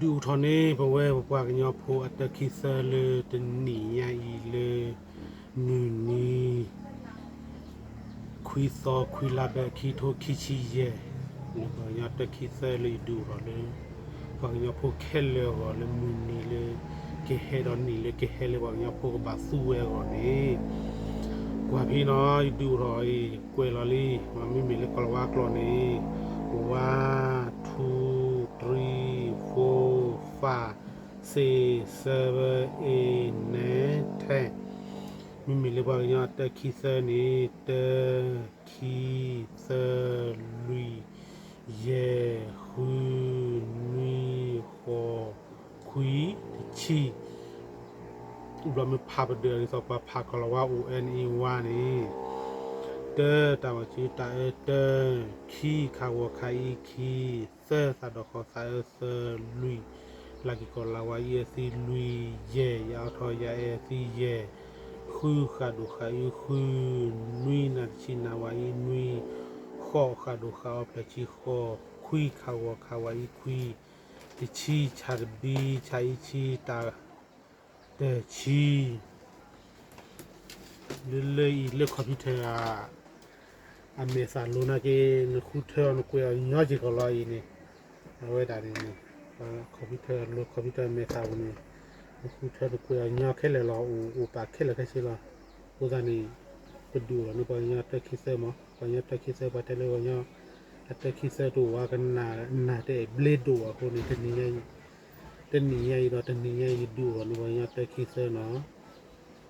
ဒုးအိၣ်ထီၣ်န့ၣ် ပဝဲပပှၤကညီဖိအတၢ်ခံသၢလၢတနံၣ်ညါအံၤလၢ မုၢ်နံၤ ခွံသီ ခွံလါဘဲ ခံထိခံဆံယဲၢ်, လၢပှၤကညီတၢ်ခံသၢလၢယဒုးအိၣ်ထီၣ်လၢ ပှၤကညီဖိခဲလၢာ်အဂီၢ်လၢမုၢ်နံၤလၢ ကဟဲဒီးနံၣ်လၢကဟဲလၢ ပှၤကညီဖိကဘၣ်သူဝဲအဂီၢ်န့ၣ် ကွၢ်ဖဲနီၤ ယဒုးအိၣ်ထီၣ်အံၤ ကွဲးလီၤလံ, မ့မ့ၢ်လၢကီၤလၤဝါကျိာ်န့ၣ် one two three four five six seven eight nine ten, မ့မ့ၢ်လၢပှၤကညီအတၢ်ခံသၢန့ၣ် တၢ ခံ သၢ လွံၢ် ယဲၢ် ဃု နွံ ဃိး ခွံ တဆံ ဘျီမ့ၢ်ဖးပဒၢးဒ်သိးပှၤဖးကီၤလၤဝါအိၣ်အဲၣ်န့ၣ် one န့ၣ်, တၢ တၢ်ဝဲစုတၢ်အၢတၢ, ခံ ခးဂီၤခးအံၤခံ, သၢ သးဒီးဃီသးအၢသၢ, လွံၢ် လၢက့ၤကီၤလၤဝါအံၤအသံလွံၢ်, ယဲၢ် ယအီထီၣ်ယအဲၣ်အသံယဲၢ်, ဃု ဃးဒိၣ်ဃးအံၤဃု, နွံ နၤတဆံနၤဝါအံၤနွံ, ဃိး ဃးဒိၣ်ဃးအီၤဖျၢၣ်ဆံဃိး, ခွံ ခးဂီၤခးဝါအံၤခွံ, တဆံ ဆးတဘံ ဆးအံၤဆံ တၢ် တဆံ လၢလၢအံၤလၢ computer အမဲာ်သးလိၤနာ်က့ နဃုထၢအီၤနကွဲးအီၤညီက့ၤကီးလီၤအံၤန့ၣ်, အဝဲဒၣ်န့ၣ် computer လၢ computer အမဲာ်သးပူၤန့ၣ် နဃုထၢနကွဲးအီၤညီခဲလၢာ်လီၤ, အိၣ်အိၣ်ပာ်ခဲလၢာ်ခဲဆ့လီၤ. အဃိသတးန့ၣ် ပဒုးအိၣ်ထီၣ်န့ၢ်ပှၤကညီတၢ်ခံသၢမး, ပှၤကညီတၢ်ခံသၢ ပှၤတဲလၢပှၤကညီ အတၢ်ခံသၢတအိၣ်ဝဲကနၣ် နၢ်တအဲၣ်ဘျ့ဒိၣ်အဃိန့ၣ် တနံၤညါအံၤ တနံၤညါအံၤဒီးတနံၤညါအံၤ ယဒုးအိၣ်ထီၣ်န့ၢ်ပှၤကညီတၢ်ခံသၢနီၤ.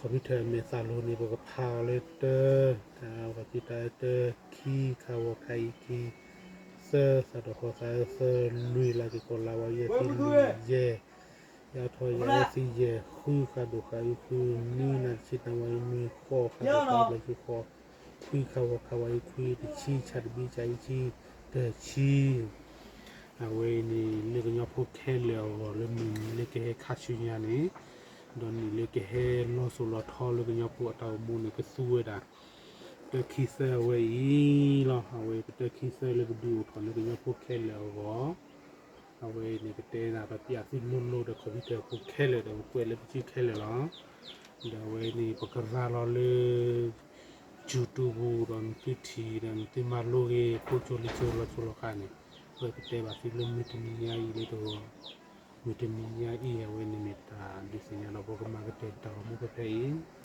computer အမဲာ်သးလိၤန့ၣ် ပကဖးအီၤလၢတၢ, တၢ computer တၢ, ခံ ခးဂီၤခးအံၤခံ, သၢ သးဒီးဃီသးအၢသၢ, လွံၢ် လၢက့ၤကီၤလၤဝါအံၤအသံလွံၢ်, ယဲၢ် ယအီထီၣ်ယအဲၣ်သံယဲၢ်, ဃု ဃးဒိၣ်ဃးအံၤဃု, နွံ နၤတဆံနၤဝါအံၤနွံ, ဃိး ဃးဒိၣ်ဃးအံၤဖျၢၣ်ဆံဃိး, ခွံ ခးဂီၤခးဝါအံၤခွံ, တဆံ ဆးတဘံ ဆးအံၤဆံ, တဆံ အဝဲအံၤန့ၣ် လၢကညီဖိခဲလၢာ်အဂီၢ်လၢမုၢ်နံၤလၢကဟဲခါဆူညါန့ၣ်, ဒီးနံၣ်လၢကဟဲလီၤစိၤလီၤထီလၢကညီဖိအတၢ်အိၣ်မူန့ၣ် ကသူဝဲဒၣ် တၢ်ခံသၢအဝဲအံၤလီၤ. အဝဲပတၢ်ခံသၢလၢပဒုးအိၣ်ထီၣ်လၢကညီဖိခဲလၢာ်အဂီၢ်, အဝဲအံၤန့ၣ် ပတဲနၤပပျးသုလိၤလိၤဒီး computer ဖိခဲလၢာ်ဒီး ပကွဲးလၢပစုခဲလၢာ်လီၤ. ဒီးအဝဲအံၤန့ၣ် ပကရၤလီၤလၢ YouTube ပူၤဒီး နသုထံၣ်ဒီးနသုမၤလိဂ့ၤ ဖိကၠိလံကၠိလီၤကၠိလီၤဃာ်န့ၣ်, အဝဲပတဲဘၣ်သုလၢမုၢ်တနံၤညါအံၤလၢတဂီၤ, မုၢ်တနံၤညါအံၤ အဝဲန့ၣ်မ့ၢ်တၢ်ဒုးသ့ၣ်ညါဒီး ပကမၤကတၢၢ်တၢ်ဂီၤမူဖဲဖဲအံၤ